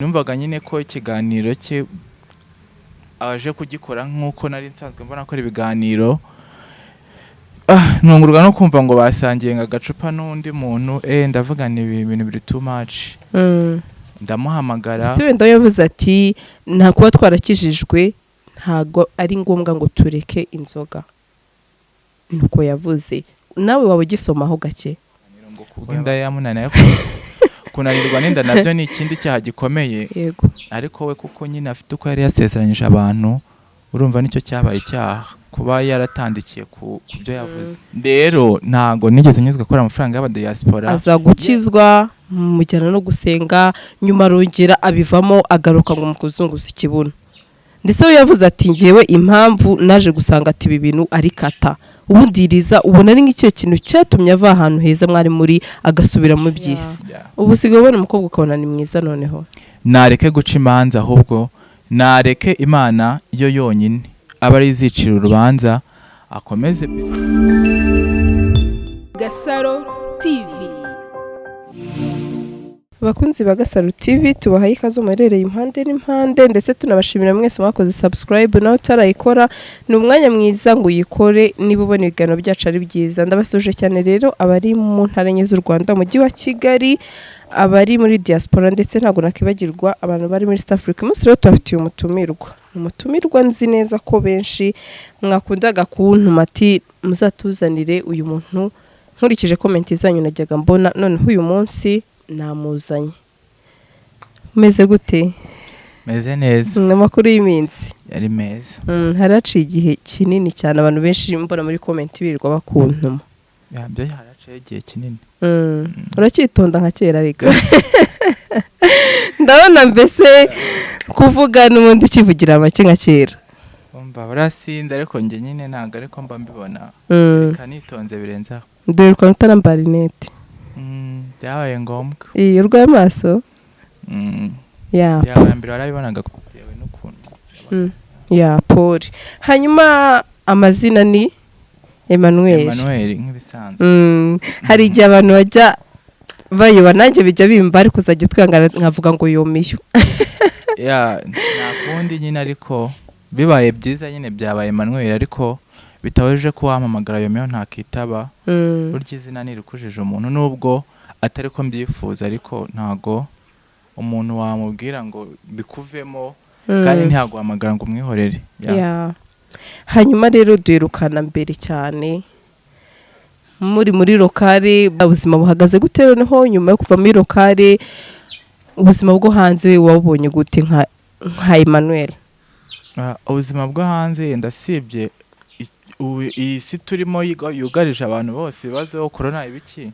Numvaga nyine ko ikiganiro cye aje kugikora nk'uko nari nsanzwe mbona akora ibiganiro. Ntungurwa no kumva ngo basangiye ngo agacupa n'undi muntu. Ndavuga ni ibi bintu biri too much. Ndamuhamagara. Ndetse wenda yavuze ati nta kuba twarakijijwe, ntabwo ari ngombwa ngo tureke inzoga, nuko yavuze. Nawe waba ugisomaho gake. Ngo kubw'inda yamunaniye, ariko kunanirwa n'inda nabyo ni ikindi cyaha gikomeye. Ariko we kuko nyine afite uko yari yasezeranyije abantu, urumva nicyo cyabaye icyaha, kuba yaratandikiye ku byo yavuze. Rero ntago nigeze nyuzwa gukora amafaranga y'abadiaspora. Aza gukizwa, mujyana no gusenga, nyuma arongera abivamo, agaruka ngo mu kuzunguza ikibuno. Ndetse we yavuze ati ngewe impamvu naje gusanga ati ibi bintu ari kata. Ubundi riza ubona ari nk'ikihe kintu cyatumye ava ahantu heza mwari muri, agasubira mu by'isi? Ubu usigaye ubona umukobwa ukabona ni mwiza noneho? Nareke guca imanza, ahubwo nareke Imana yo yonyine aba ari izicira urubanza, akomeze. Gasaro TV. Abakunzi ba Gasaro TV, tubahaye ikaze muherereye impande n'impande, ndetse tunabashimira mwese mwakoze subscribe. Nawe utarayikora, ni umwanya mwiza ngo uyikore niba ubona ibiganiro byacu ari byiza. Ndabasuje cyane rero abari mu ntara enye z'u Rwanda, umujyi wa Kigali, abari muri diaspora, ndetse ntabwo nakibagirwa abantu bari muri East Africa. Umunsi rero tubafitiye umutumirwa, umutumirwa nzi neza ko benshi mwakundaga kuntuma ati muzatuzanire uyu muntu, nkurikije comment zanyu najyaga mbona. Noneho uyu munsi namuzanye. Umeze gute? Meze neza. Amakuru y'iminsi? Yari meza. Haraciye igihe kinini cyane, abantu benshi mbona muri comment birirwa bakuntuma. Byo haraciye igihe kinini. Uracyitonda nka kera, ariko ndabona mbese kuvuga n'ubundi ukivugira make nka kera. Umva, barasinze, ariko njye nyine ntabwo ariko mba mbibona. Reka nitonze birenze aho. Dore ukuntu utarambara rinete. Byabaye ngombwa. Iyo urwaye amaso? Ya mbere warabibonaga bitewe n'ukuntu. Ya Paul. Hanyuma amazina ni Emmanuel? Emmanuel nk'ibisanzwe. Hari igihe abantu bajya bayoba, nanjye bijya bimba, ariko uzajya utwangana nkavuga ngo yomiyo. Ya, nta kundi nyine, ariko bibaye byiza nyine byabaye Emmanuel, ariko bitabujije ko wampamagara yomiyo ntakitaba. Burya izina ntirikujije umuntu, nubwo atari ko mbyifuza, ariko ntago umuntu wamubwira ngo bikuvemo kandi ntiyaguhamagara ngo umwihorere. Ya. Ya. Hanyuma rero duherukana mbere cyane muri locale. Ubuzima buhagaze gute noneho nyuma yo kuva muri locale? Ubuzima bwo hanze wabubonye gute nka Emmanuel? Ubuzima bwo hanze, ndasibye iyi si turimo yugarije abantu bose, ibibazo korona ibiki,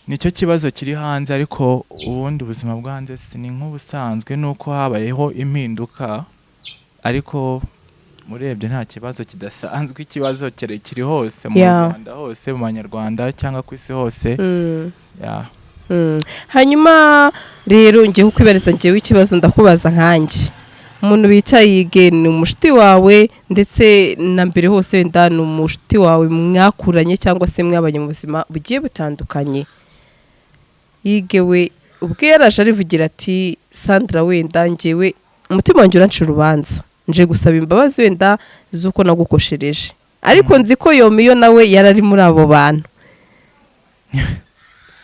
nicyo kibazo kiri hanze. Ariko ubundi ubuzima bwo hanze ni nk'ubusanzwe, nuko habayeho impinduka, ariko urebye nta kibazo kidasanzwe. Ikibazo kiri hose mu Rwanda hose, mu Banyarwanda cyangwa ku isi hose. Yeah. Hanyuma rero ngiye kukwibariza ngewe ikibazo, ndakubaza nkanjye umuntu bita Yige, ni umushuti wawe, ndetse na mbere hose wenda ni umushuti wawe mwakuranye cyangwa se mwabanye mu buzima bugiye butandukanye. Yige we ubwe yaraje arivugira ati Sandra, wenda ngewe umutima wanjye uranca urubanza, nje gusaba imbabazi wenda z'uko nagukoshereje. Ariko nzi ko Yomiyo nawe yari ari muri abo bantu,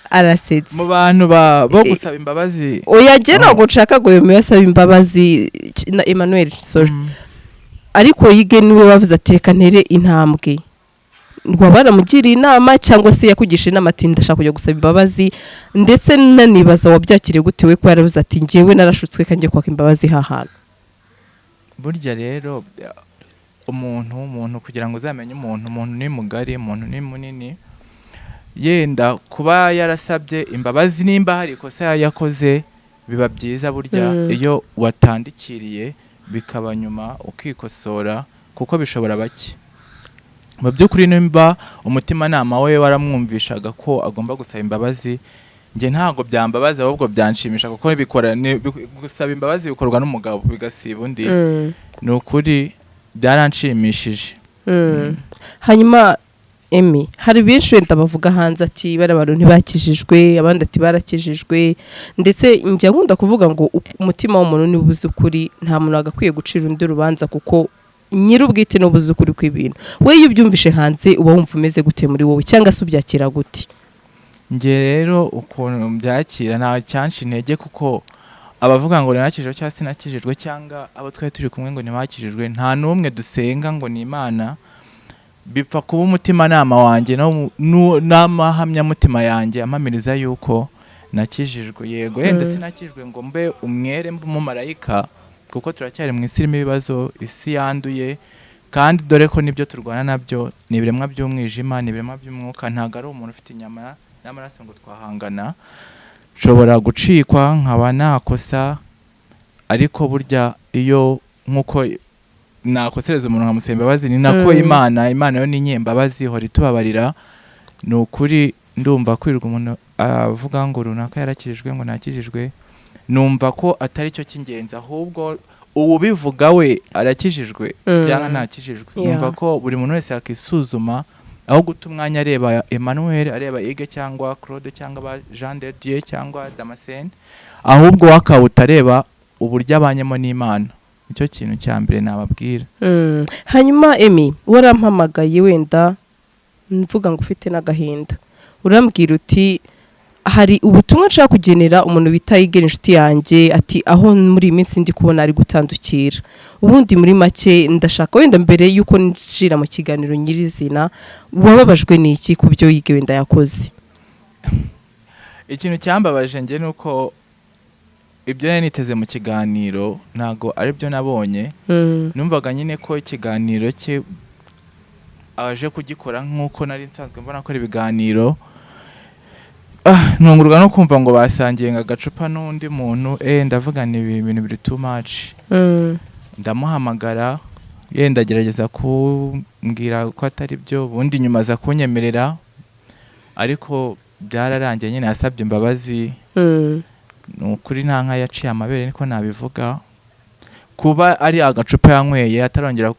arasetse. Mu bantu bo gusaba imbabazi? Oya, njye ntabwo nshaka ngo Yomiyo asabe imbabazi na Emmanuel, sorry. Ariko Yige niwe wavuze ati reka ntere intambwe. Waba waramugiriye inama cyangwa se yakugisha inama ati ndashaka kujya gusaba imbabazi? Ndetse nanibaza wabyakiriye gute we, ko yaravuze ati njyewe narashutswe, kandi ngiye kwaka imbabazi hahantu? Burya rero umuntu kugira ngo uzamenye umuntu, umuntu ni mugari, umuntu ni munini. Yenda kuba yarasabye imbabazi, nimba hari ikosa yakoze, biba byiza burya iyo watandikiriye bikaba nyuma ukikosora, kuko bishobora bake. Mu by'ukuri nimba umutimanama we waramwumvishaga ko agomba gusaba imbabazi, njye ntabwo byambabaza, ahubwo byanshimisha, kuko bikora gusaba imbabazi bikorwa n'umugabo bigasiba undi. Ni ukuri byaranshimishije. Hanyuma Emi, hari benshi wenda bavuga hanze ati bari abantu ntibakijijwe, abandi ati barakijijwe. Ndetse njya nkunda kuvuga ngo umutima w'umuntu niwe ubuze ukuri, nta muntu wagakwiye gucira undi urubanza kuko nyir'ubwite niwe ubuze ukuri kw'ibintu. We iyo ubyumvishe hanze uba wumva umeze gute muri wowe, cyangwa se ubyakira gute? Njye rero ukuntu mbyakira, nta cyanca intege, kuko abavuga ngo narakijijwe cyangwa sinakijijwe, cyangwa abo twari turi kumwe ngo ntibakijijwe, nta n'umwe dusenga ngo ni Imana. Bipfa kuba umutimanama wanjye n'amahamyamutima yanjye ampamiriza yuko nakijijwe. Yego, yenda sinakijijwe ngo mbe umwere, mbe umumarayika, kuko turacyari mu isi irimo ibibazo, isi yanduye, kandi dore ko nibyo turwana nabyo ni ibiremwa by'umwijima, ni ibiremwa by'umwuka, ntabwo ari umuntu ufite inyama n'amaraso ngo twahangana. Nshobora gucikwa nkaba nakosa, ariko burya iyo nk'uko nakosereza umuntu nkamusaba imbabazi, ni nako Imana yo ni inyembabazi, ihora itubabarira. Ni ukuri ndumva kwirirwa umuntu avuga ngo runaka yarakijijwe, ngo ntakijijwe, numva ko atari cyo cy'ingenzi, ahubwo uwubivuga we arakijijwe cyangwa ntakijijwe. Numva ko buri muntu wese yakisuzuma aho guta umwanya areba Emmanuel, areba Ige cyangwa Claude cyangwa ba Jean de Dieu cyangwa Damascene, ahubwo wakawuta areba uburyo abanyemo n'Imana. Nicyo kintu cya mbere nababwira. Hanyuma Emi, warampamagaye wenda mvuga ngo ufite n'agahinda, urambwira uti hari ubutumwa nshaka kugenera umuntu bita Igera, inshuti yanjye, ati aho muri iyi minsi ndi kubona ari gutandukira. Ubundi muri make ndashaka wenda mbere y'uko nshira mu kiganiro nyirizina, wababajwe n'iki ku byo Yige wenda yakoze? Ikintu cyambabaje njye ni uko ibyo nari niteze mu kiganiro ntago aribyo nabonye. Numvaga nyine ko ikiganiro cye aje kugikora nk'uko nari nsanzwe mbona akora ibiganiro. Ntungurwa no kumva ngo basangiye ngo agacupa n'undi muntu. Ndavuga ni ibi bintu biri too much. Ndamuhamagara, yenda agerageza kumbwira ko atari byo, ubundi nyuma aza kunyemerera, ariko byararangiye nyine yasabye imbabazi. Ni ukuri nta nka yaciye amabere, niko nabivuga. Kuba ari agacupa yanyweye atarongera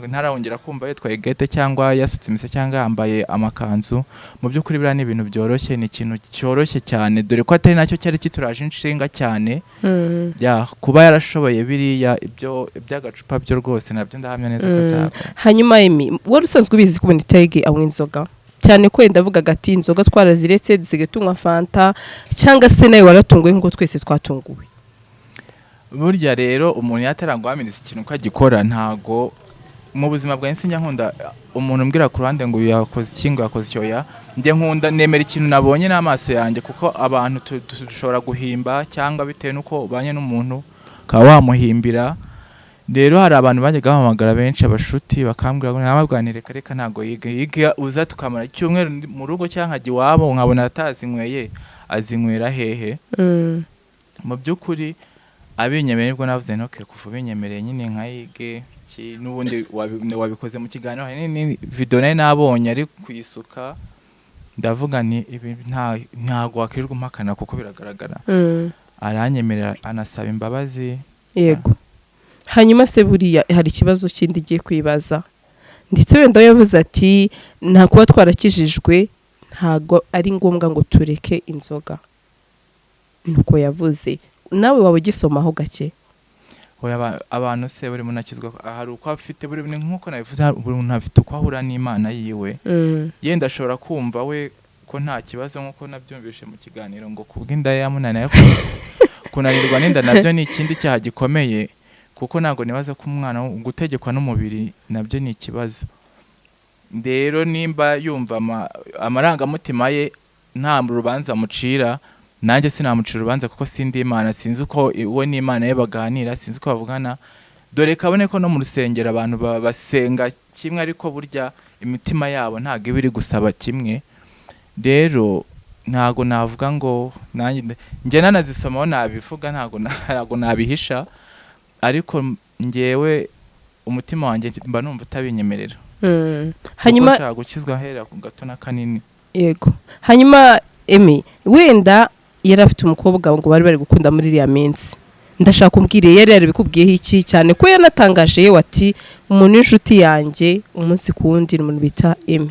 ntarongera kumva yitwaye gete cyangwa yasutse imise cyangwa yambaye amakanzu, mu by'ukuri biriya ni ibintu byoroshye, ni ikintu cyoroshye cyane, dore ko atari nacyo cyari kituraje inshinga cyane. Ya, kuba yarashoboye biriya, ibyo iby'agacupa byo rwose nabyo ndahamya neza ko azakora. Hanyuma Emi, wari usanzwe ubizi ko ubundi Tayige anywa inzoga cyane, ko wenda avugaga ati inzoga twaraziretse, dusigaye tunywa Fanta, cyangwa se nawe waratunguwe nk'uko twese twatunguwe? Burya rero umuntu yataraguhamiriza ikintu ko agikora, ntago mu buzima bwanjye sinjya nkunda umuntu umbwira ku ruhande ngo uyu yakoze iki, ngo yakoze icyo. Ya, njye nkunda nemera ikintu nabonye n'amaso yanjye, kuko abantu dushobora guhimba cyangwa bitewe n'uko ubanye n'umuntu ukaba wamuhimbira. Rero hari abantu bajyaga bahamagara benshi, abashuti, bakambwira ngo nababwanire reka reka, ntago yiga yiga uza tukamara icyumweru mu rugo cyangwa nkajya iwabo nkabona atazinyweye, azinywera hehe? Mu by'ukuri abinyemereye nibwo navuze nti okay, kuva ubinyemereye nyine nkayige n'ubundi wabikoze mu kiganiro, hari n'indi video nari nabonye ari kuyisuka, ndavuga nti ibi ntago wakwirirwa umpakana kuko biragaragara. Aranyemerera anasaba imbabazi. Yego. Hanyuma se buriya hari ikibazo kindi igiye kwibaza, ndetse wenda we yavuze ati nta kuba twarakijijwe ntago ari ngombwa ngo tureke inzoga, nuko yavuze. Nawe waba ugisomaho gake? Oya, abantu se buri muntu akizwa hari uko afite, buri ni nk'uko nabivuze, buri muntu afite uko ahura n'Imana yiwe. Yenda ashobora kumva we ko nta kibazo, nk'uko nabyumvishe mu kiganiro ngo kubw'inda yamunaniye, ariko kunanirwa n'inda nabyo ni ikindi cyaha gikomeye, kuko ntabwo nibaza ko umwana gutegekwa n'umubiri nabyo ni ikibazo. Rero nimba yumva amarangamutima ye, nta rubanza amucira, nanjye sinamucira urubanza kuko sindi Imana, sinzi uko we n'Imana ye baganira, sinzi uko bavugana, dore kabone ko no mu rusengero abantu basenga kimwe, ariko burya imitima yabo ntabwo iba iri gusaba kimwe. Rero ntabwo navuga ngo nanjye njye nanazisomaho nabivuga, ntabwo nabihisha, ariko njyewe umutima wanjye mba numva utabinyemerera. Hanyuma kuko nshaka gukizwa ahera ku gato na kanini. Yego. Hanyuma Emi, wenda yari afite umukobwa ngo bari bari gukunda muri iriya minsi, ndashaka kumbwira yari yarabikubwiyeho iki, cyane ko yanatangaje yewe ati umuntu w'inshuti yanjye umunsi ku wundi ni umuntu bita Emi.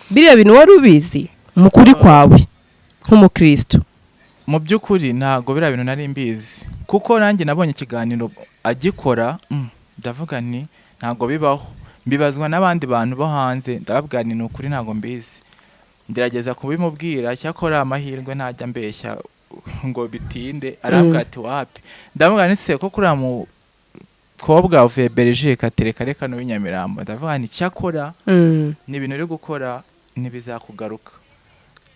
Biriya bintu wari ubizi mu kuri kwawe nk'umukristo? Mu by'ukuri ntabwo biriya bintu nari mbizi, kuko nanjye nabonye ikiganiro agikora, ndavuga nti ntabwo bibaho. Mbibazwa n'abandi bantu bo hanze, ndababwira nti ni ukuri ntabwo mbizi. Ngerageza kubimubwira, cyakora amahirwe ntajya mbeshya ngo bitinde, arambwira ati wapi. Ndamubwira nti se ko kuriya mukobwa uvuye Belgique? Ati reka reka, n'uw'i Nyamirambo. Ndavuga nti cyakora ni ibintu uri gukora ntibizakugaruka.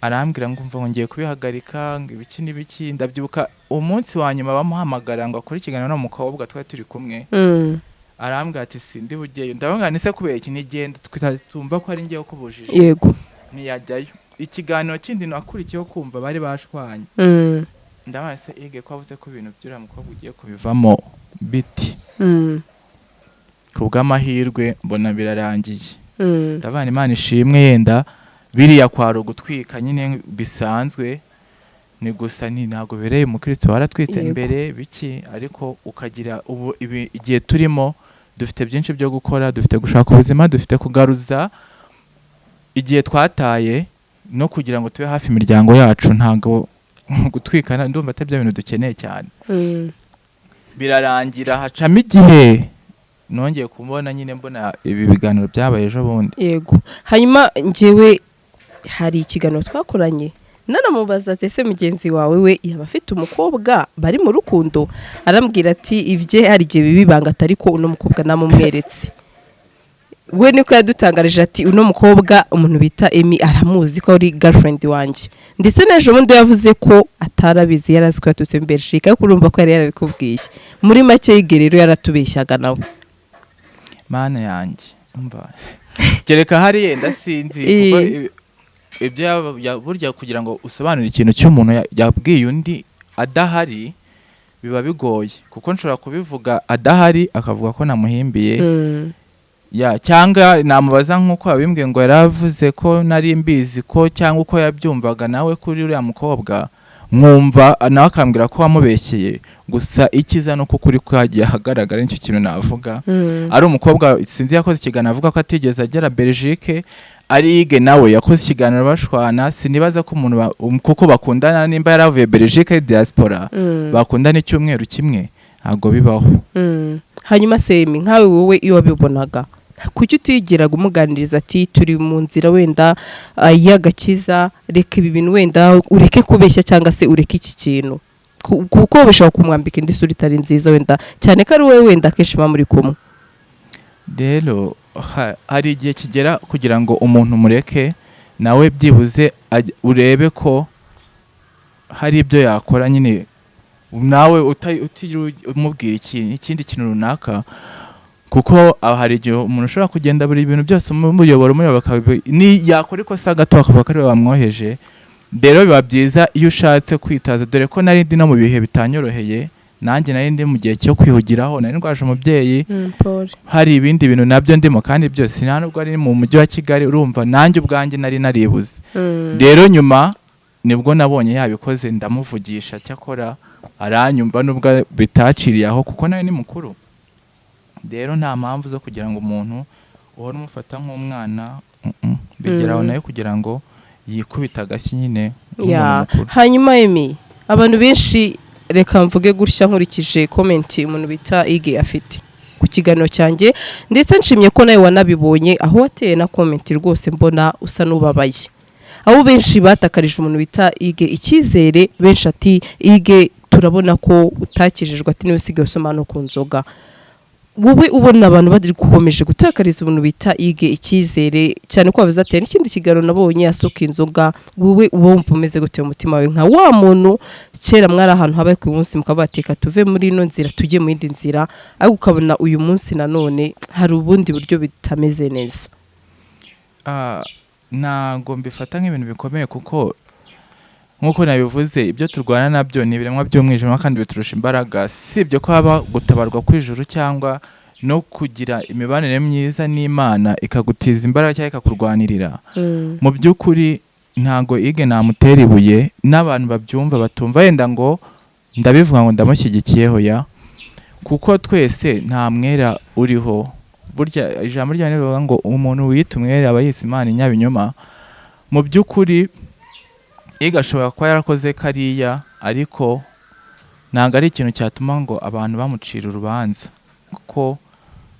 Arambwira ngo umva, ngo ngiye kubihagarika, ngo ibiki n'ibiki. Ndabyibuka umunsi wa nyuma bamuhamagara ngo akore ikiganiro n'umukobwa twari turi kumwe, arambwira ati sindi bugeyo. Ndavuga nti se kubera iki? Nigenda tumva ko ari njyewe ukubujije. Ntiyajyayo. Ikiganiro kindi nakurikiyeho kumva bari bashwanye. Ndabaza se Ige ko avuze ko ibintu by'uriya mukobwa ugiye kubivamo biti? Ku bw'amahirwe mbona birarangiye. Ndabana Imana ishimwe, yenda biriya kwari ugutwika nyine bisanzwe, ni gusa ni ntabwo bereye umukristo waratwitse mbere biki, ariko ukagira ubu ibi, igihe turimo dufite byinshi byo gukora, dufite gushaka ubuzima, dufite kugaruza igihe twataye no kugira ngo tube hafi imiryango yacu. Ntabwo gutwikana ndumva atari byo bintu dukeneye cyane. Birarangira, hacamo igihe nongeye kubona nyine mbona ibi biganiro byabaye ejo bundi. Yego. Hanyuma njyewe hari ikiganiro twakoranye, nanamubaza ati ese mugenzi wawe we yaba afite umukobwa bari mu rukundo? Arambwira ati ibye hari igihe biba ibanga, atari ko uno mukobwa namumweretse. We niko yadutangarije ati uno mukobwa umuntu bita Emi aramuzi ko ari girlfriend wanjye. Ndetse n'ejo bundi yavuze ko atarabizi, yari azi ko yaturutse muri Belgique, ariko urumva ko yari yarabikubwiye. Muri make yige rero yaratubeshyaga nawe. Mana yanjye, umva, kereka hari yenda sinzi kuko ibyo burya kugira ngo usobanure ikintu cy'umuntu yabwiye undi adahari biba bigoye, kuko nshobora kubivuga adahari akavuga ko namuhimbiye ya, cyangwa namubaza nk'uko yabimbwiye ngo yaravuze ko nari mbizi ko, cyangwa uko yabyumvaga nawe kuri uriya mukobwa, nkumva nawe akambwira ko wamubeshyeye. Gusa icyiza ni uko ukuri kwagiye ahagaragara, nicyo kintu navuga. Ari umukobwa sinzi yakoze ikiganiro avuga ko atigeze agera Belgique, ari Yige nawe yakoze ikiganiro bashwana. Sinibaza ko umuntu kuko bakundana, nimba yaravuye Belgique ari diaspora, bakundana icyumweru kimwe, ntabwo bibaho. Hanyuma semi nkawe wowe iyo wabibonaga, kuki utigeraga umuganiriza ati turi mu nzira wenda y'agakiza, reka ibi bintu, wenda ureke kubeshya cyangwa se ureke iki kintu, kuko bishobora kumwambika indi sura itari nziza, wenda cyane ko ari wowe wenda akenshi muba muri kumwe? Rero hari igihe kigera kugira ngo umuntu mureke nawe byibuze urebe ko hari ibyo yakora nyine nawe utiriwe umubwira ikintu ikindi kintu runaka, kuko aho hari igihe umuntu ushobora kugenda buri bintu byose umuyobora umuyobora, ni yakora ikosa gato akavuga ko ari we wamwoheje. Rero biba byiza iyo ushatse kwitaza, dore ko nari ndi no mu bihe bitanyoroheye, nanjye nari ndi mu gihe cyo kwihugiraho, nari ndwaje umubyeyi, hari ibindi bintu nabyo ndimo, kandi byose nta nubwo ari mu mujyi wa Kigali, urumva nanjye ubwanjye nari naribuze. Rero nyuma nibwo nabonye yabikoze, ndamuvugisha, cyakora aranyumva nubwo bitaciriye aho, kuko nawe ni mukuru. Rero nta mpamvu zo kugira ngo umuntu uhore umufata nk'umwana, bigeraho nawe kugira ngo yikubite agashyi nyine nk'umuntu mukuru. Hanyuma Emi, abantu benshi, reka mvuge gutya nkurikije comment umuntu bita Ige afite ku kiganiro cyanjye, ndetse nshimye ko nawe wanabibonye aho wateye na comment, rwose mbona usa n'ubabaye, aho benshi batakarije umuntu bita Ige icyizere. Benshi ati Ige turabona ko utakijijwe, ati niwe usigaye usoma no ku nzoga. Wowe ubona abantu bari gukomeje gutakariza umuntu bita Ige icyizere, cyane ko wabize ateye n'ikindi kiganiro nabonye asuka inzoga, wowe uba wumva umeze gute mu mutima wawe, nka wa muntu kera mwari ahantu habaye ku munsi mukaba bateka tuve muri ino nzira tujye mu yindi nzira, ariko ukabona uyu munsi nanone hari ubundi buryo bitameze neza? Ntago mbifata nk'ibintu bikomeye, kuko nk'uko nabivuze, ibyo turwana nabyo ni ibiremwa by'umwijima kandi biturusha imbaraga. Si ibyo ko haba gutabarwa kw'ijuru cyangwa no kugira imibanire myiza n'Imana ikagutiza imbaraga cyangwa ikakurwanirira. Mu by'ukuri ntago Ige namutera ibuye, n'abantu babyumva batumva yenda ngo ndabivuga ngo ndamushyigikiyeho ya, kuko twese nta mwera uriho. Burya ijambo ryayo rivuga ngo umuntu wiyita umwere aba yise Imana inyabinyoma. Mu by'ukuri Iga ashobora kuba yarakoze kariya, ariko ntabwo ari ikintu cyatuma ngo abantu bamucira urubanza, kuko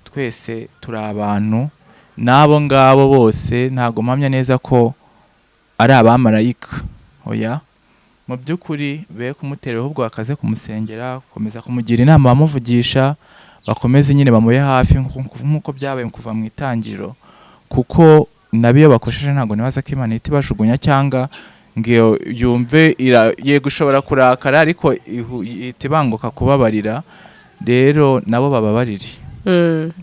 twese turi abantu, n'abo ngabo bose ntabwo mpamya neza ko ari abamarayika. Oya, mu by'ukuri be kumutera, ahubwo bakaze kumusengera, gukomeza kumugira inama, bamuvugisha, bakomeze nyine bamube hafi nk'uko byabaye kuva mu itangiriro, kuko nabo iyo bakosheje ntabwo nibaza ko Imana ihita ibajugunya cyangwa ngo iyo yumve yego ishobora kurakara, ariko ihita ibanguka kubabarira. Rero nabo bababarire,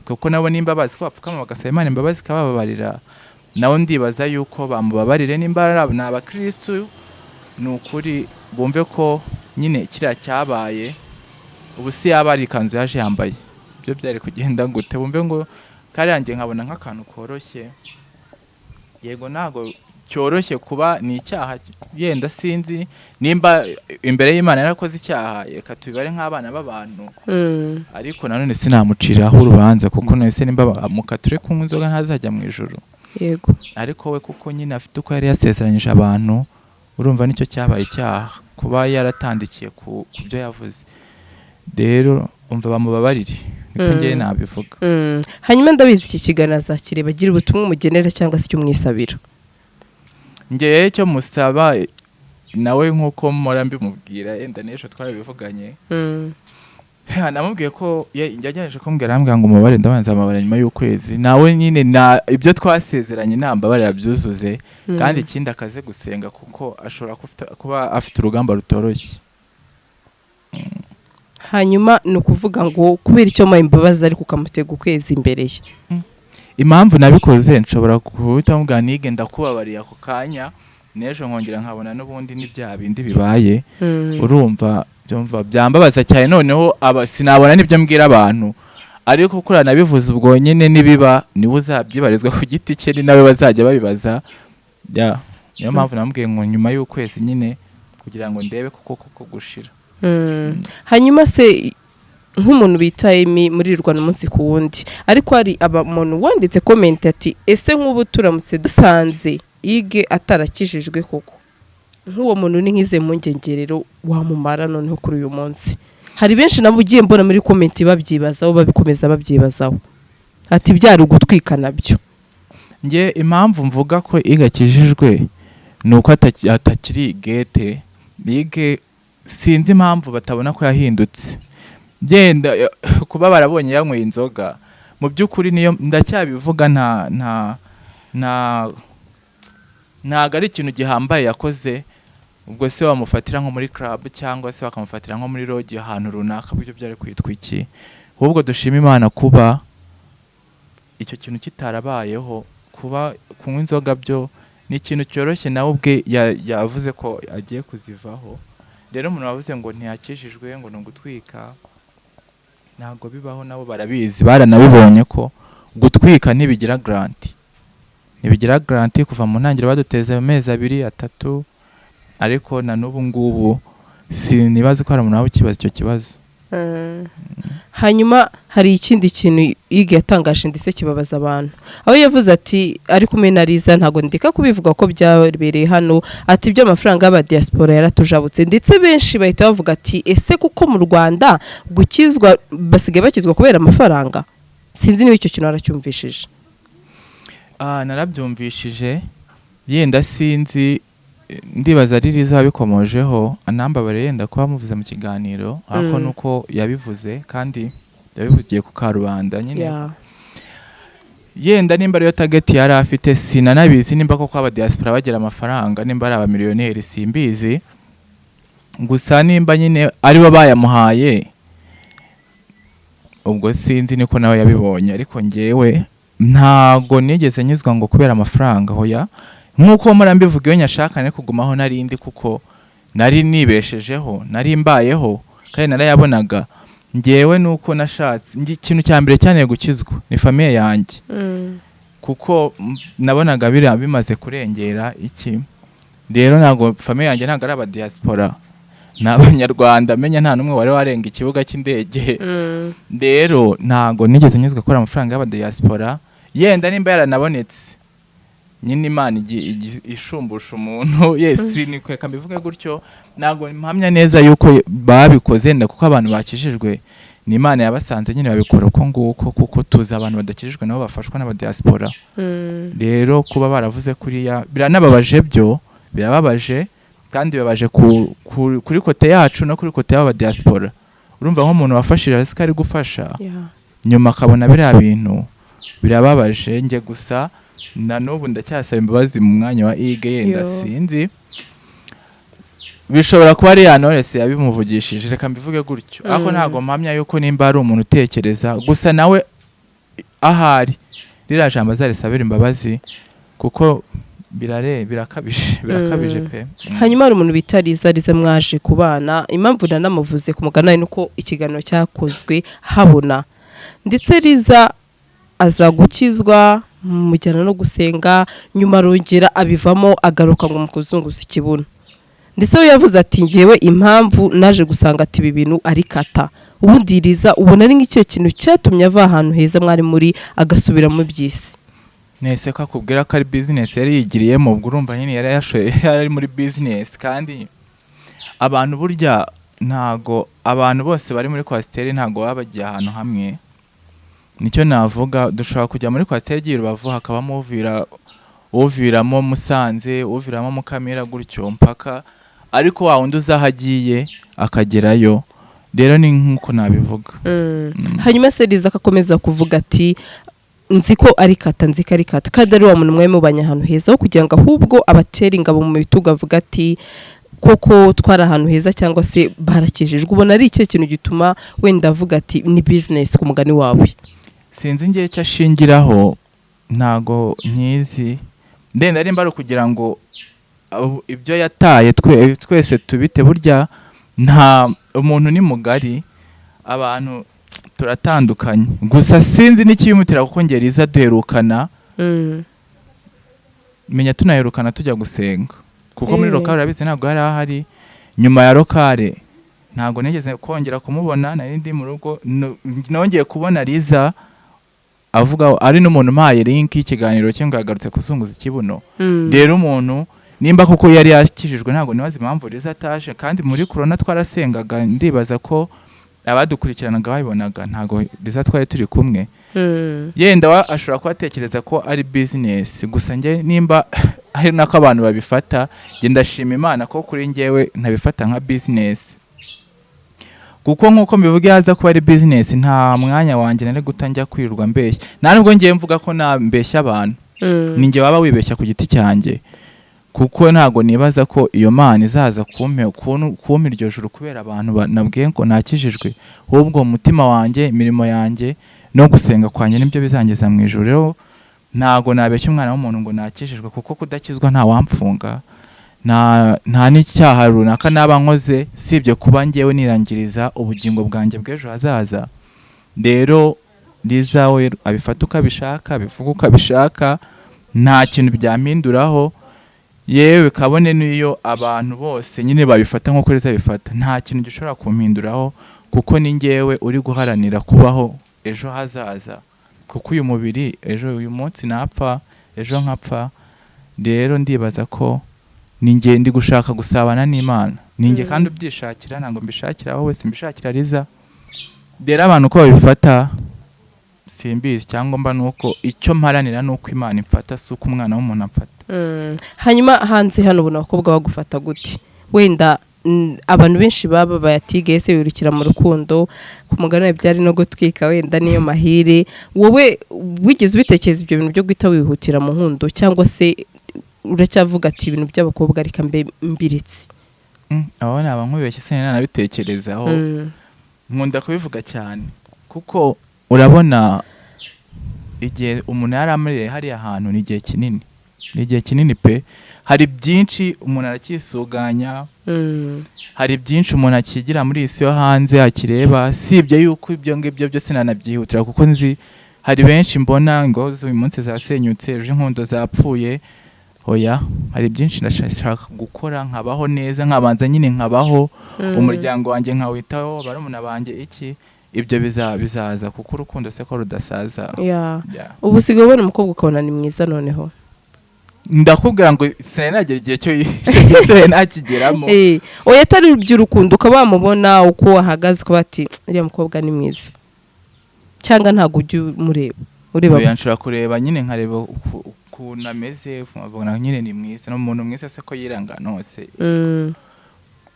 kuko nabo nimba bazi ko bapfukama bagasaba Imana imbabazi ikabababarira, nabo ndibaza yuko bamubabarire. Nimba ni abakirisitu, ni ukuri bumve ko nyine kiriya cyabaye, ubu si yaba ari ikanzu yaje yambaye, ibyo byari kugenda gute? Bumve ngo kariya njye nkabona nk'akantu koroshye. Yego, ntabwo cyoroshye kuba ni icyaha, yenda sinzi nimba imbere y'Imana yarakoze icyaha, reka tubibare nk'abana b'abantu, ariko nanone sinamuciraho urubanza, kuko none se nimba mukature kunywa inzoga ntazajya mu ijuru? Yego. Ariko we kuko nyine afite uko yari yasezeranyije abantu, urumva nicyo cyabaye icyaha, kuba yaratandikiye ku byo yavuze. Rero umva, bamubabarire, niko njyewe nabivuga. Hanyuma ndabizi iki kiganiro azakireba, agira ubutumwa umugenera cyangwa se icyo umwisabira. Njyewe icyo musaba nawe, nk'uko mpora mbimubwira, yenda n'ejo twarabivuganye, namubwiye ko yagerageje kumbwira, arambwira ngo umubare ndabanza amabara nyuma y'ukwezi, nawe nyine na ibyo twasezeranye nambabarira byuzuze. Kandi ikindi akaze gusenga, kuko ashobora kuba afite urugamba rutoroshye. Hanyuma ni ukuvuga ngo kubera icyo muha imbabazi ariko ukamutega ukwezi imbere ye? Impamvu nabikoze, nshobora guhita mubwira nige ndakubabariye ako kanya, n'ejo nkongera nkabona n'ubundi ni bya bindi bibaye. Urumva byumva byambabaza cyane, noneho aba sinabona n'ibyo mbwira abantu. Ariko kuriya nabivuze, ubwo nyine nibiba niwe uzabyibarizwa ku giti cye, ni nawe bazajya babibaza. Ya, niyo mpamvu namubwiye ngo nyuma y'ukwezi nyine, kugira ngo ndebe koko koko gushira. Hanyuma se nk'umuntu bita Emi murirwana umunsi ku wundi, ariko hari umuntu wanditse comment ati: "Ese nk'ubu turamutse dusanze Ige atarakijijwe koko?" Nk'uwo muntu ni nk'ize mpungenge rero wamumara noneho kuri uyu munsi? Hari benshi nabo ugiye mbona muri comment babyibazaho, babikomeza babyibazaho, ati byari ugutwika nabyo. Njye impamvu mvuga ko Ige akijijwe ni uko atakiri gete. Ige sinzi impamvu batabona ko yahindutse. Byenda kuba barabonye yanyweye inzoga, mu by'ukuri niyo ndacyabivuga, nta ntago ari ikintu gihambaye yakoze. Ubwo se bamufatira nko muri club cyangwa se bakamufatira nko muri lodge ahantu runaka, buryo byari kwitwa iki? Ahubwo dushima Imana kuba icyo kintu kitarabayeho. Kuba kunywa inzoga byo ni ikintu cyoroshye, nawe ubwe yavuze ko agiye kuzivaho. Rero umuntu wavuze ngo ntiyakijijwe, ngo ni ugutwika, ntabwo bibaho. Nabo barabizi, baranabibonye ko gutwika ntibigira garantie, ntibigira garantie. Kuva mu ntangiriro baduteza amezi 2, 3, ariko na n'ubu ngubu sinibaza ko hari umuntu waba ukibaza icyo kibazo. Hanyuma hari ikindi kintu Ige yatangaje ndetse kibabaza abantu, aho yavuze ati ari kumwe na Liza, ntabwo ndeka kubivuga ko byabereye hano, ati iby'amafaranga y'abadiaspora yaratujabutse. Ndetse benshi bahita bavuga ati: "Ese kuko mu Rwanda gukizwa basigaye bakizwa kubera amafaranga?" Sinzi niba icyo kintu waracyumvishije. Ah, narabyumvishije. Yenda sinzi, ndibaza ari Liza wabikomojeho, anambabare yenda kuba muvuze mu kiganiro, ariko nuko yabivuze kandi yabivugiye ku karubanda nyine. Yenda nimba ariyo target yari afite, sinanabizi nimba koko aba diaspora bagira amafaranga, nimba ari abamiliyoneri simbizi. Gusa nimba nyine aribo bayamuhaye, ubwo sinzi niko nawe yabibonye. Ariko njyewe ntago nigeze nyuzwa ngo kubera amafaranga, hoya. Nk'uko mpora mbivuga, iyo nyashaka nari kugumaho narindi, kuko nari nibeshejeho, nari mbayeho kandi narayabonaga. Njyewe nuko nashatse, ikintu cya mbere cyane gukizwa ni famille yanjye, kuko nabonaga biriya bimaze kurengera iki. Rero ntabwo famille yanjye ntabwo ari abadiaspora. Ni Abanyarwanda, menya nta n'umwe wari warenga ikibuga cy'indege. Rero ntago nigeze nyuzwa gukora amafaranga y'abadiaspora. Yenda nimba yaranabonetse nyine, Imana ishumbusha umuntu, yes, ni reka mbivuge gutyo. Ntabwo mpamya neza yuko babikoze, yenda kuko abantu bakijijwe ni Imana yabasanze nyine babikora uko nguko, kuko tuzi abantu badakijijwe nabo bafashwa n'abadiaspora. Rero kuba baravuze kuriya biranababaje, byo birababaje, kandi bibabaje kuri côté yacu no kuri côté y'abadiaspora. Urumva nk'umuntu wafashije azi ko ari gufasha, nyuma akabona biriya bintu, birababaje. Njye gusa na n'ubu ndacyasaba imbabazi mu mwanya wa Ige. Yenda Yo. sinzi, bishobora kuba ari ya Knowless yabimuvugishije, reka mbivuge gutyo, ariko ntabwo mpamya yuko nimba ari umuntu utekereza gusa nawe ahari ririya jambo azarisabira imbabazi, kuko birakabije, birakabije pe. Hanyuma hari umuntu bita Liza. Liza mwaje kubana, impamvu nanamuvuze ku mugani ni uko ikiganiro cyakozwe habona, ndetse Liza aza gukizwa, mujyana no gusenga, nyuma arongera abivamo, agaruka ngo mu kuzunguza ikibuno. Ndetse we yavuze ati: "Ngewe impamvu naje gusanga ati ibi bintu ari kata." Ubundi Liza ubona ari nk'ikihe kintu cyatumye ava ahantu heza mwari muri, agasubira mu by'isi? Nese ko akubwira ko ari business yari yigiriyemo, ubwo urumva nyine yari yashoye, yari ari muri business. Kandi abantu burya ntago abantu bose bari muri coaster ntago baba bagiye ahantu hamwe, nicyo navuga. Dushobora kujya muri coaster igiye i Rubavu, hakabamo uviramo Musanze, uviramo Mukamira, gutyo mpaka, ariko wa wundi uzi aho agiye akagerayo. Rero ni nk'uko nabivuga. Hanyuma se Liza akakomeza kuvuga ati: "Nzi ko ari kata, nzi ko ari kata," kandi ari wa muntu mwari mubanye ahantu heza, aho kugira ngo ahubwo abatere ingabo mu bitugu, avuga ati: "Koko twari ahantu heza," cyangwa se barakijijwe. Ubona ari ikihe kintu gituma wenda avuga ati ni business ku mugani wawe? Sinzi ngiye icyo ashingiraho, ntago nkizi. Ndenda nimba ari ukugira ngo ibyo yataye twese tubite. Burya nta umuntu ni mugari, abantu turatandukanye. Gusa sinzi n'ikibimutera, kuko ngeri iza duherukana, menya tunaherukana tujya gusenga, kuko muri locale urabizi ntabwo yari ahari. Nyuma ya locale ntabwo nigeze kongera kumubona, nari ndi mu rugo. Nongeye kubona Liza avuga ari n'umuntu umpaye link y'ikiganiro cye ngo yagarutse kuzunguza ikibuno. Rero umuntu nimba koko yari yakijijwe, ntabwo nibaza impamvu Liza ataje, kandi muri corona twarasengaga. Ndibaza ko abadukurikiranaga babibonaga, ntabwo Liza twari turi kumwe. Yenda wa ashobora kuba atekereza ko ari business. Gusa njye nimba ari nako abantu babifata, njye ndashima Imana ko kuri njyewe ntabifata nka business, kuko nk'uko mbivuga, iyo aza kuba ari business nta mwanya wanjye nari guta njya kwirirwa mbeshya. Nta nubwo ngiye mvuga ko nambeshya abantu, ni njye waba wibeshya ku giti cyanjye, kuko ntabwo nibaza ko iyo Mana izaza kumpa iryo juru kubera abantu nabwiye ngo nakijijwe. Ahubwo umutima wanjye, imirimo yanjye no gusenga kwanjye nibyo bizangeza mu ijuru. Rero ntabwo nabeshya umwana w'umuntu ngo nakijijwe, kuko kudakizwa nta wamfunga, nta n'icyaha runaka naba nkoze, sibye kuba ngewe nirangiriza ubugingo bwanjye bw'ejo hazaza. Rero Liza we abifata uko abishaka, abivuga uko abishaka, nta kintu byampinduraho. Yewe, kabone n'iyo abantu bose nyine babifata nk'uko Liza abifata, nta kintu gishobora kumpinduraho, kuko ni ngewe uri guharanira kubaho ejo hazaza, kuko uyu mubiri ejo, uyu munsi napfa, ejo nkapfa. Rero ndibaza ko ni nge ndi gushaka gusabana n'Imana, ni nge kandi ubyishakira, ntabwo mbishakira wowe, simbishakira Liza. Rero abantu uko babifata simbizi, cyangwa mba nuko icyo mparanira ni uko Imana imfata, si uko umwana w'umuntu amfata. Hanyuma hanze hano ubona abakobwa bagufata gute? Wenda abantu benshi baba bayatige ese wirukira mu rukundo, ku mugani byari no gutwika, wenda niyo mahire. Wowe wigeze ubitekereza ibyo bintu byo guhita wihutira mu nkundo, cyangwa se uracyavuga ati ibintu by'abakobwa reka mbe mbiritse? Aho naba nkubeshye, sinanabitekerezaho. Nkunda kubivuga cyane, kuko urabona igihe umuntu yari amariye hariya hantu ni igihe kinini, ni igihe kinini pe. Hari byinshi umuntu aracyisuganya, hari byinshi umuntu akigira muri iyi si yo hanze akireba. Sibye yuko ibyo ngibyo byose nanabyihutira, kuko nzi hari benshi mbona ngo uyu munsi zasenyutse, ejo inkundo zapfuye. Oya, hari byinshi ndashaka gukora, nkabaho neza, nkabanza nyine nkabaho, umuryango wanjye nkawitaho, barumuna banjye iki, ibyo bizaza, kuko urukundo se ko rudasaza? Yeah. Ubu usigaye ubona umukobwa ukabona ni mwiza noneho? Ndakubwira ngo sinari nagera igihe cyo icyo gihe, sinari nakigeramo. Oya, atari iby'urukundo, ukaba wamubona uko ahagaze ukaba ati: "Uriya mukobwa ni mwiza," cyangwa ntabwo ujya umureba ureba? Oya, nshobora kureba nyine, nkareba ukuntu ameze, nkabona nyine ni mwiza, ni umuntu mwiza se ko yirangana hose.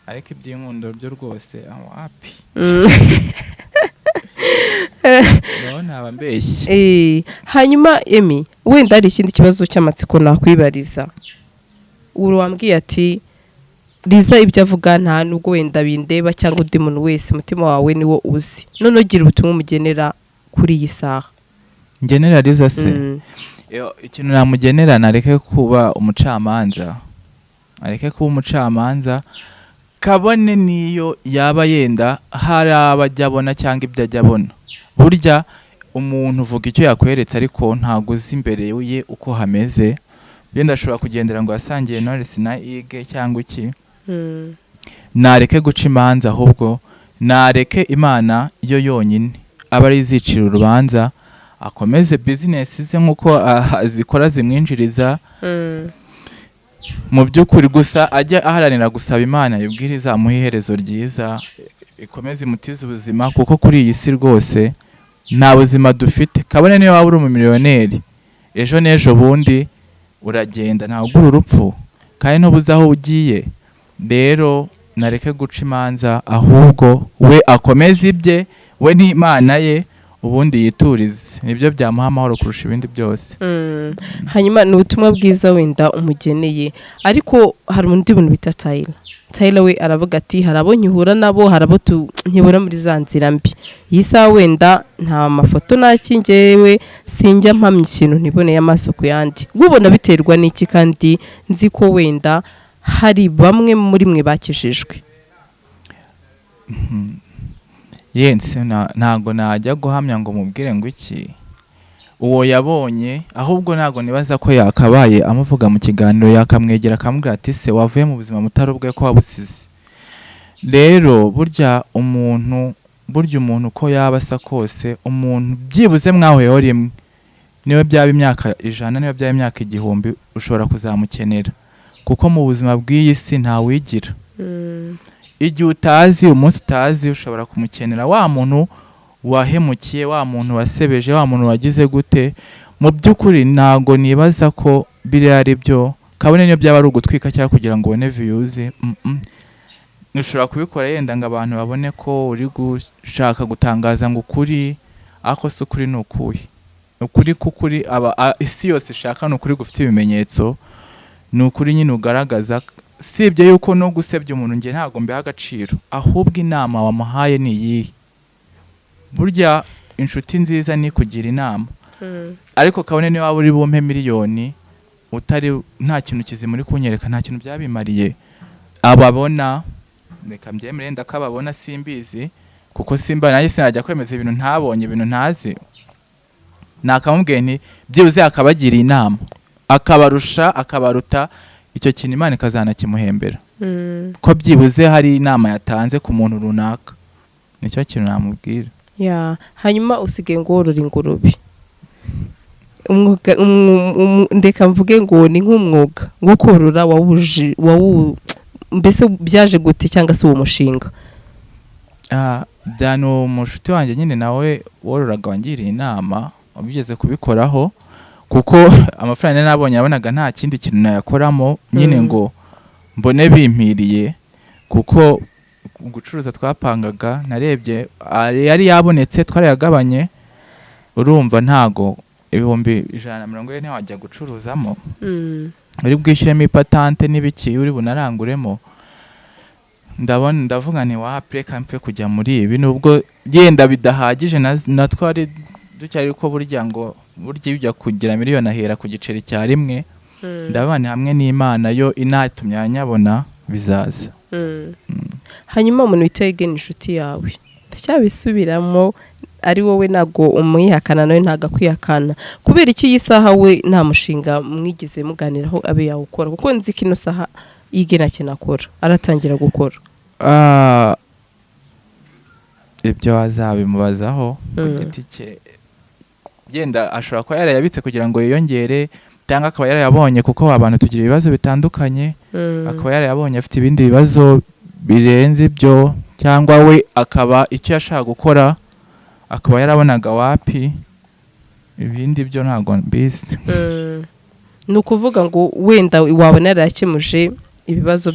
Ariko iby'inkundo byo rwose wapi. Naho ntaba mbeshye. Hanyuma Emmy, wenda hari ikindi kibazo cy'amatsiko nakwibariza. Uru wambwiye ati Liza ibyo avuga nta nubwo wenda bindeba cyangwa undi muntu wese, umutima wawe niwo uzi. None ugira ubutumwa umugenera kuri iyi saha. Ngenera Liza se? Mm. Yo, ikintu namugenera, nareke kuba umucamanza, areke kuba umucamanza, kabone niyo yaba yenda hari abo ajya abona cyangwa ibyo ajya abona. Burya umuntu uvuga icyo yakweretse, ariko ntabwo uzi imbere ye uko hameze. Yenda ashobora kugendera ngo yasangiye Knowless na Ige cyangwa iki. Nareke guca imanza, ahubwo nareke Imana yo yonyine aba ari izicira urubanza, akomeze bizinesi ze nk'uko azikora zimwinjiriza. Mu by'ukuri gusa ajya aharanira gusaba Imana, ibwire izamuha iherezo ryiza, ikomeze imutize ubuzima, kuko kuri iyi si rwose nta buzima dufite. Kabone niyo waba uri umumiliyoneri, ejo n'ejo bundi uragenda, ntabwo ugura urupfu kandi ntubuze aho ugiye. Rero nareke guca imanza, ahubwo we akomeze ibye, we n'Imana ye, ubundi yiturize, nibyo byamuha amahoro kurusha ibindi byose. Hanyuma ni ubutumwa bwiza wenda umugeneye, ariko hari undi muntu bita Tyler. Tyler we aravuga ati: "Hari abo nkihura nabo, hari abo nkibura muri za nzira mbi." Iyi saha wenda nta mafoto nta njyewe sinjya mpamya ikintu ntiboneye amaso ku yandi. Ubona biterwa n'iki, kandi nzi ko wenda hari bamwe muri mwe bakijijwe? Yense ntago najya guhamya ngo mubwire ngo iki uwo yabonye, ahubwo ntago nibaza ko yakabaye amuvuga mu kiganiro, yakamwegera akamubwira ati: "Se wavuye mu buzima mutari ubwe ko wabusize?" Rero burya umuntu uko yaba asa kose, umuntu byibuze mwahuyeho rimwe, niba byaba imyaka 100, niba byaba imyaka 1000, ushobora kuzamukenera, kuko mu buzima bw'iyi si ntawigira. Igihe utazi, umunsi utazi, ushobora kumukenera, wa muntu wahemukiye, wa muntu wasebeje, wa muntu wagize gute. Mu by'ukuri ntago nibaza ko biriya ari byo, kabone niyo byaba ari ugutwika cyangwa kugira ngo ubone views. Ushobora kubikora yenda ngo abantu babone ko uri gushaka gutangaza ngo ukuri, ariko si ukuri. Ni ukuhe ukuri k'ukuri aba isi yose ishaka? Ni ukuri gufite ibimenyetso, ni ukuri nyine ugaragaza. Sibye yuko no gusebya umuntu njye ntabwo mbiha agaciro, ahubwo inama wamuhaye ni iyihe? Burya inshuti nziza ni kugira inama, ariko kabone niba waba uri bumpe miliyoni, utari nta kintu kizima uri kunyereka, nta kintu byabimariye. Ababona, reka mbyemere ndakababona, simbizi, kuko simba nanjye sinajya kwemeza ibintu ntabonye, ibintu ntazi. Nakamubwiye nti byibuze akabagira inama, akabarusha, akabaruta, icyo kintu Imana ikazanakimuhembera, ko byibuze hari inama yatanze ku muntu runaka. Nicyo kintu namubwira. Ya, hanyuma usigaye ngo worora ingurube. Umwuga ndeka mvuge ngo ni nk'umwuga wo korora wawuji wawu, mbese byaje gute, cyangwa se uwo mushinga? Ah, bya ni umushuti wanjye nyine nawe wororaga wangiriye inama, wabigeze kubikoraho, kuko amafaranga nari nabonye nabonaga nta kindi kintu nayakoramo nyine ngo mbone bimpiriye, kuko gucuruza twapangaga narebye yari yabonetse twarayagabanye. Urumva ntago 140,000 ntiwajya gucuruzamo, uri bwishyuremo ipatante n'ibiki, uri bunaranguremo. Ndabona ndavuga nti wapi, reka mpfe kujya muri ibi, nubwo yenda bidahagije na twari ducyari, ariko burya ngo burya iyo ujya kugira miliyoni ahera ku giceri cya rimwe. Ndabona ni hamwe n'Imana yo inatumye nyabona, bizaza. Hanyuma umuntu wita Egen, inshuti yawe, ndacyabisubiramo. Ari wowe ntabwo umwihakana, nawe ntabwo akwihakana. Kubera iki iyi saha we nta mushinga mwigeze muganiraho abe yawukora? Kuko nzi ko ino saha yige nta kintu akora, aratangira gukora. Ah, ibyo wazabimubazaho ku giti cye. Yenda ashobora kuba yarayabitse kugira ngo yiyongere, cyangwa akaba yarayabonye, kuko abantu tugira ibibazo bitandukanye, akaba yarayabonye afite ibindi bibazo birenze ibyo, cyangwa we akaba icyo yashaka gukora akaba yarabonaga wapi. Ibindi byo ntabwo mbizi. Ni ukuvuga ngo wenda wabona yarayakemuje ibibazo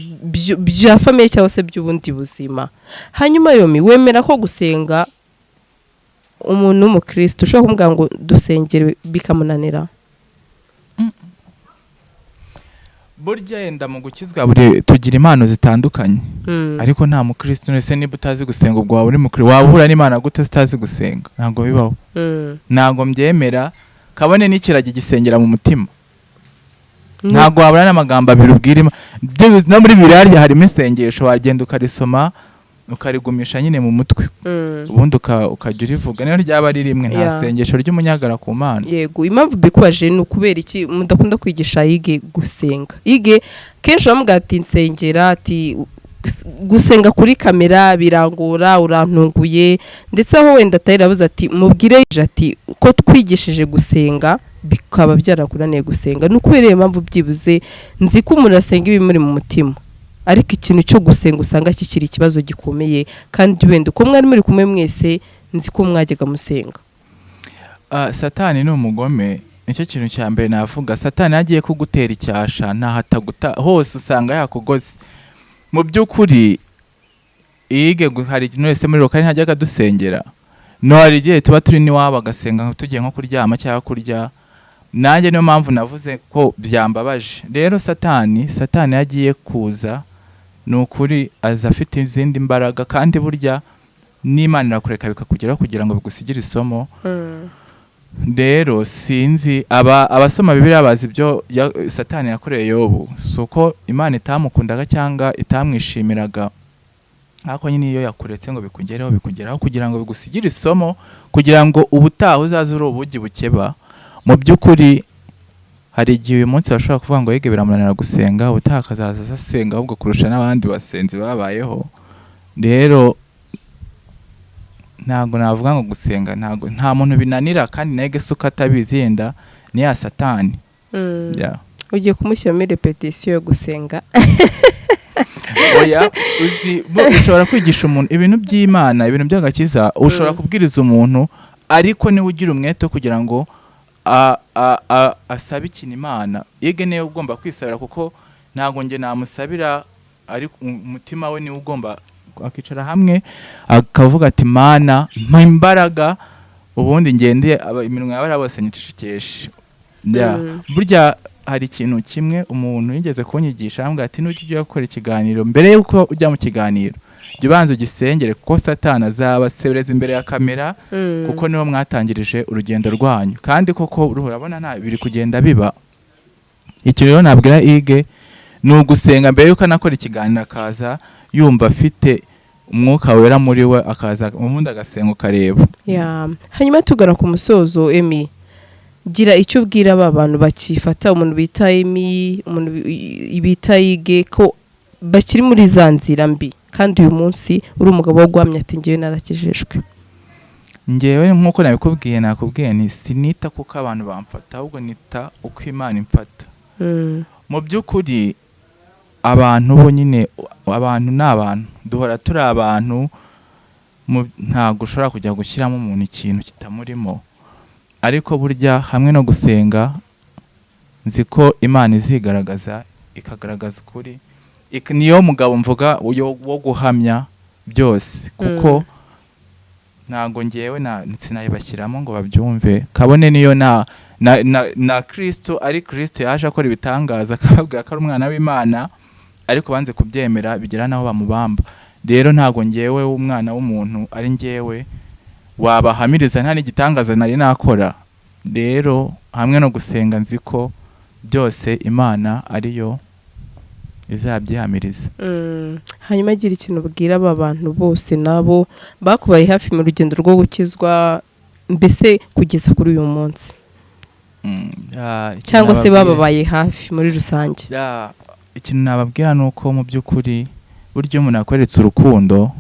bya famille cyangwa se by'ubundi buzima. Hanyuma Yomi, wemera ko gusenga umuntu w'umukristo ushobora kumubwira ngo dusengere bikamunanira? Burya yenda mu gukizwa buri tugira impano zitandukanye, ariko nta mukristo wese. Niba utazi gusenga, ubwo waba uri mukristo? Waba uhura n'Imana gute utazi gusenga? Ntabwo bibaho. Ntabwo mbyemera, kabone n'ikiragi gisengera mu mutima. Ntabwo wabura n'amagambo abiri ubwira no muri Bibiliya harimo isengesho, wagenda ukarisoma ukarigumisha nyine mu mutwe, ubundi ukajya urivuga niyo ryaba ari rimwe. Nta sengesho ry'umunyagara ku Mana. Yego, impamvu mbikubaje ni ukubera iki mudakunda kwigisha yige gusenga? Yige kenshi bamubwira ati nsengera, ati gusenga kuri kamera birangora, urantunguye. Ndetse aho wenda atari abuze ati mubwire ati ko twigishije gusenga bikaba byarakunaniye gusenga. Ni ukubera iyo mpamvu byibuze nzi ko umuntu asenga ibimuri mu mutima, ariko ikintu cyo gusenga usanga kikiri ikibazo gikomeye, kandi wenda uko mwari muri kumwe mwese nzi ko mwajyaga musenga. Ah, Satani ni umugome, nicyo kintu cya mbere navuga. Satani agiye kugutera icyasha ntaho ataguta hose, usanga yakugoze. Mu by'ukuri yige hari ikintu wese muri rukari ntajyaga dusengera. No hari igihe tuba turi n'iwabo agasenga tugiye nko kuryama cyangwa kurya. Nanjye niyo mpamvu navuze ko byambabaje. Rero Satani iyo agiye kuza, ni ukuri aza afite izindi mbaraga, kandi burya n'Imana irakureka bikakugeraho kugira ngo bigusigire isomo. Rero sinzi, aba abasoma Bibiliya bazi ibyo Satani yakoreye Yobu. Si uko Imana itamukundaga cyangwa itamwishimiraga, ariko nyine iyo yakuretse ngo bikugereho, bikugeraho kugira ngo bigusigire isomo, kugira ngo ubutaha uzaze uri ubugi bukeba. Mu by'ukuri hari igihe uyu munsi bashobora kuvuga ngo yige biramunanira gusenga, ubutaha akazaza asenga ahubwo kurusha n'abandi basenzi babayeho. Rero ntabwo navuga ngo gusenga ntabwo nta muntu binanira, kandi nawe se uko atabizi yenda ni ya Satani. Yeah. Ugiye kumushyiramo répétition yo gusenga? Oya, uzi ushobora kwigisha umuntu ibintu by'Imana, ibintu by'agakiza, ushobora kubwiriza umuntu, ariko niwe ugira umwete wo kugira ngo asabe ikintu Imana. Yige niwe ugomba kwisabira, kuko ntabwo njye namusabira, ariko umutima we niwe ugomba akicara hamwe akavuga ati: "Mana, mpa imbaraga, ubundi ngende iminwa y'abariya bose nyicecekeshe." Yeah. Burya hari ikintu kimwe umuntu yigeze kunyigisha, arambwira ati: "Nujya ujya gukora ikiganiro, mbere y'uko ujya mu kiganiro jya ubanza ugisengere, kuko Satani azabasebereza imbere ya kamera, kuko niho mwatangirije urugendo rwanyu." Kandi koko urabona nta biri kugenda biba. Icyo rero nabwira Ige ni ugusenga mbere y'uko anakora ikiganiro, akaza yumva afite Umwuka Wera muri we, akaza ubundi agasenga ukareba. Yeah. Hanyuma tugana ku musozo, Emi, gira icyo ubwira aba bantu bakifata umuntu bita Emi, umuntu bita Yige, ko bakiri muri za nzira mbi, kandi uyu munsi uri umugabo wo guhamya ati ngewe narakijijwe. Ngewe nk'uko nabikubwiye, nakubwiye ni sinita kuko abantu bamfata, ahubwo nita uko Imana imfata. Mu by'ukuri abantu bo nyine, abantu ni abantu, duhora turi abantu. Ntabwo ushobora kujya gushyiramo umuntu ikintu kitamurimo, ariko burya hamwe no gusenga nzi ko Imana izigaragaza, ikagaragaza ukuri. Niyo mugabo mvuga uyo wo guhamya byose, kuko ntabwo ngewe na sinayibashyiramo ngo babyumve, kabone niyo na Kristo ari Kristo yaje akora ibitangaza akababwira ko ari umwana w'Imana, ariko banze kubyemera bigera naho bamubamba. Rero ntabwo ngewe w'umwana w'umuntu ari ngewe wabahamiriza, nta n'igitangaza nari nakora. Rero hamwe no gusenga nzi ko byose Imana ariyo izabyihamiriza. Hanyuma agira ikintu ubwira aba bantu bose nabo bakubaye hafi mu rugendo rwo gukizwa, mbese kugeza kuri uyu munsi, Ikintu cyangwa se bababaye hafi muri rusange. Ya, ikintu nababwira ni uko mu by'ukuri burya iyo umuntu akweretse urukundo,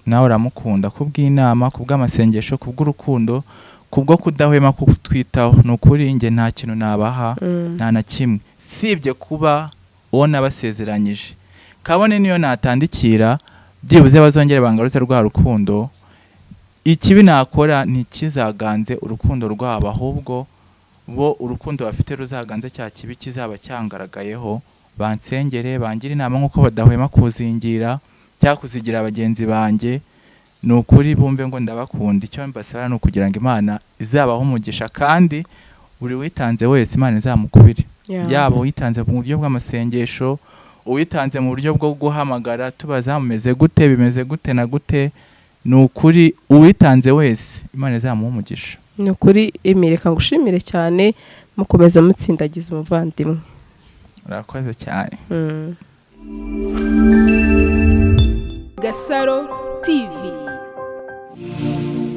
nawe uramukunda kubw'inama, kubw'amasengesho, kubw'urukundo, kubwo kudahwema kutwitaho. Ni ukuri njye nta kintu nabaha, nta na kimwe, sibye kuba uwo nabasezeranyije. Kabone niyo natandikira, byibuze bazongere bangaruze rwa rukundo. Ikibi nakora ntikizaganze urukundo rwabo, ahubwo bo urukundo bafite ruzaganze cya kibi kizaba cyangaragayeho. Bansengere, bangire inama nk'uko badahwema kuzingira cyangwa kuzigira bagenzi banjye. Ni ukuri bumve ngo ndabakunda. Icyo mbasaba ni ukugira ngo Imana izabahe umugisha, kandi buri witanze wese Imana izamukubire, yaba uwitanze mu buryo bw'amasengesho, uwitanze mu buryo bwo guhamagara tubaza mumeze gute, bimeze gute na gute. Ni ukuri uwitanze wese Imana izamuha umugisha. Ni ukuri Emmy, reka ngushimire cyane, mukomeza mutsindagiza umuvandimwe. Urakoze cyane. Gasaro TV.